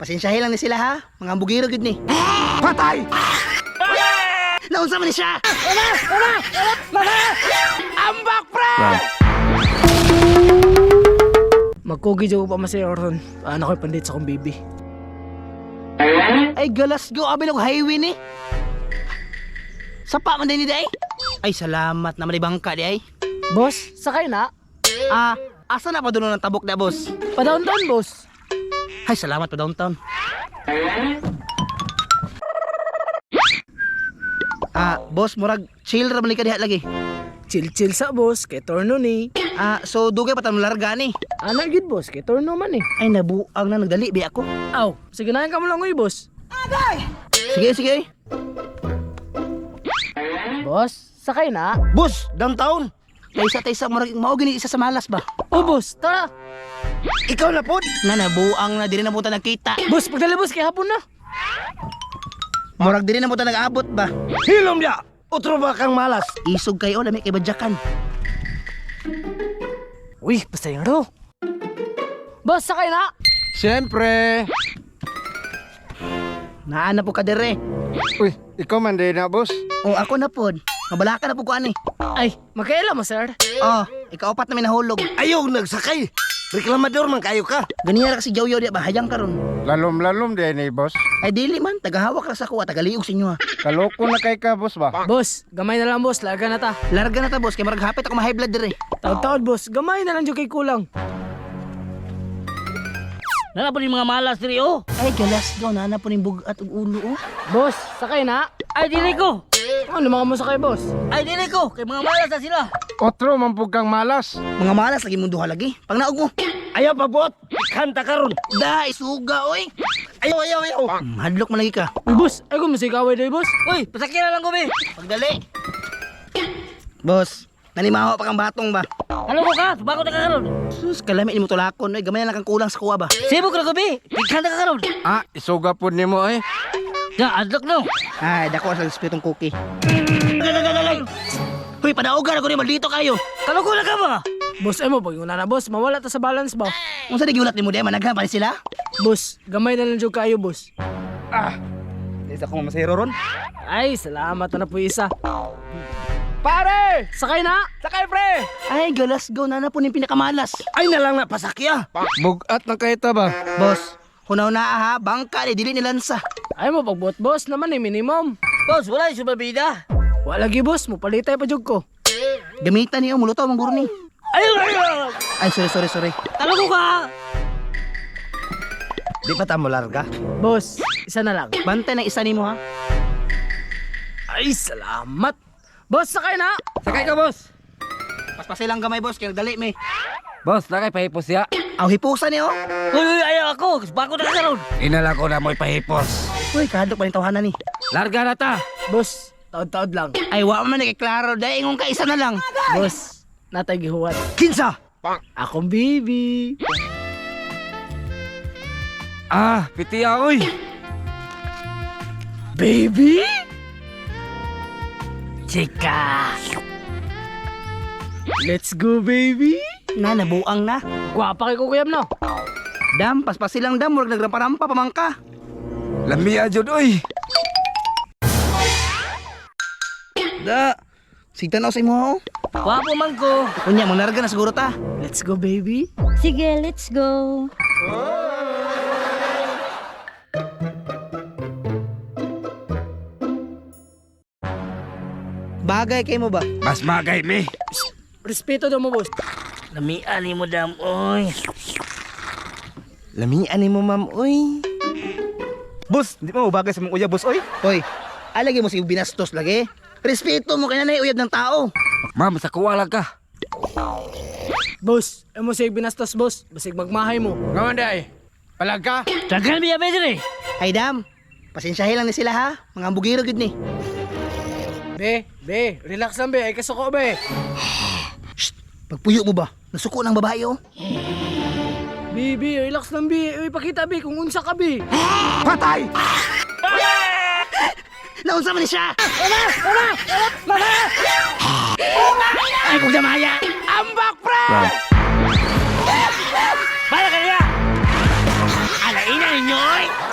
Pasensyahe lang ni sila ha. Mga bugiro gud ni. Patay! Naunsa man ni siya? Ambak, pre! Magkugi jud ko pa masaya ron. Ano ko'y pandit sa akong baby. Ay galas go abi og highway ni. Sapa man din ni day. Ay salamat na malibangka di ay. Boss, sakay na. Ah, asa na pa dulo ng tabok na boss? Pa downtown, boss. Ay salamat pa downtown. Ah, boss murag chill ra man ni ka diha lagi. Chill chill sa boss, kay torno ni. Ah, so dugay pa ta larga ni. Ana gid boss, kay torno man eh. Ay nabuang na nagdali bi ako. Aw, sige na ka mo lang oy, boss. Sige, sige. Boss, sakay na. Boss, downtown! Taysa taysa murag mao gini isa sa malas ba. Oh, boss, tara. Ikaw na pod! Na nabuang na diri na punta nagkita. Boss, pagdali boss, kay hapon na. Murag diri na punta nag-abot ba. Hilom ya! Otro ba kang malas? Isog kayo lami kay badyakan. Uy, pasayro. Boss, sakay na. Siyempre. Naa na po ka dire. Uy, ikaw man din na, boss. O ako na pod. Mabalaka na po ko ani. Ay, magkaila mo, sir. Oh, ikaapat na may nahulog. Ayaw nagsakay! Reklamador man kayo ka! Ganiya ra kasi jawyaw di ba hayang karon. Lalom-lalom din eh, boss. Ay dili man tagahawak ra sa kuha tagaliog sa inyo ha. Kaloko na kay ka, boss ba? Boss, gamay na lang boss, larga na ta. Larga na ta boss kay murag hapit ako ma-high blood dire. Taod-taod boss, gamay na lang jud kay kulang. Nana po ni mga malas diri oh. Ay galas go naa na po ning bugat ug ulo oh. Boss, sakay na. Ay dili ko. Ano mga mo sakay, boss? Ay dili ko kay mga malas na sila. Otro man pud kang malas. Mga malas lagi mong duha lagi. Pang naog mo. Ayaw pabuot! Ikanta karon! Da isuga oy. Ayaw, ayaw, ayaw! Hadlok man lagi ka. Uy, boss, ay kung masigaway day, boss. Uy, pasakyan na lang ko be. Pagdali. Boss, nanimaho pa kang batong ba? Ano ko ka? Bako na ka karon. Sus, kalami ni mo tulakon oy. Gamay na lang kang kulang sa kuha ba. Sibog ra ko be. Tighan na ka karon. Ah, isuga pod nimo eh. Ya, adlok no. Ay, dako sa espitong cookie. Hoy, padaogan ako ni maldito kayo. Kaloko na ka ba? Boss, ay mo, pag na boss, mawala ta sa balance ba? Unsa di giulat nimo di managhan pa ni sila? Boss, gamay na lang jud kayo, boss. Isa akong masayro ron. Ay, salamat na po isa. Pare! Sakay na! Sakay, pre! Ay, galas go na na po ning pinakamalas. Ay na lang na pasakya! Bugat na kay ta ba? Boss, hunaw na ha, bangka ni dili ni lansa. Ay mo, pagbuot boss naman eh, minimum. Boss, wala yung subabida. Wala lagi boss, mo palitay pa jud ko. Gamitan niyo mulutaw man guro ni. Ay, ay, ay. Ay, sorry, sorry, sorry. Kaloko ka. Di pa ta mo larga? Boss, isa na lang. Bantay ng isa nimo ha. Ay, salamat. Boss, sakay na! Sakay ka, boss! Paspasay lang gamay boss, kay nagdali mi. Boss, nakay pahipos siya. Aw hipusa niyo. Uy, uy, ayaw ako. Bako na ka karon. Inala ko na mo'y pahipos. Uy, kahadlok pa ning tawhanan ni. Larga na ta. Boss, taod-taod lang. Ay, wa man ni kay klaro dai ingon ka isa na lang. Boss, natay gihuwat. Kinsa! Akong baby. Ah, pitiya oy. Baby? Chika. Let's go, baby. Na nabuang na. Gwapa kay kukuyam, no? Dam, paspasay lang dam, murag nagrampa-rampa pamangka. Lamia jud oy. Da. Sigtan sa imo. oh. Wapo man ko. Unya, manglarga na siguro ta. Let's go, baby. Sige, let's go. Bagay kay mo ba? Mas magay mi. Respeto daw mo, boss. Lamian ni mo dam oy. Lamian ni mo, ma'am, oy. Boss, di mo bagay sa mong uya, boss, oy. Hoy, alagi mo si binastos lagi. Respeto mo kay nanay uyab ng tao. Ma'am, sa kuwa lang ka. Boss, ay mo siya binastos, boss. Basig magmahay mo. Ngaman day. Palag ka. Daghan biya be diri. Ay dam, pasensyahe lang ni sila ha. Mga bugiro gid ni. Be, be, relax lang, be. Ay kasuko, be. Shh, pagpuyo mo ba? Nasuko ng babae oh. Bi, relax lang, bi. Uy, pakita, bi, kung unsa ka, bi. Patay! Naunsa man ni siya? Ay kung damaya. Ambak, pre! Para kaniya. Ala ina ni ninyo, oy.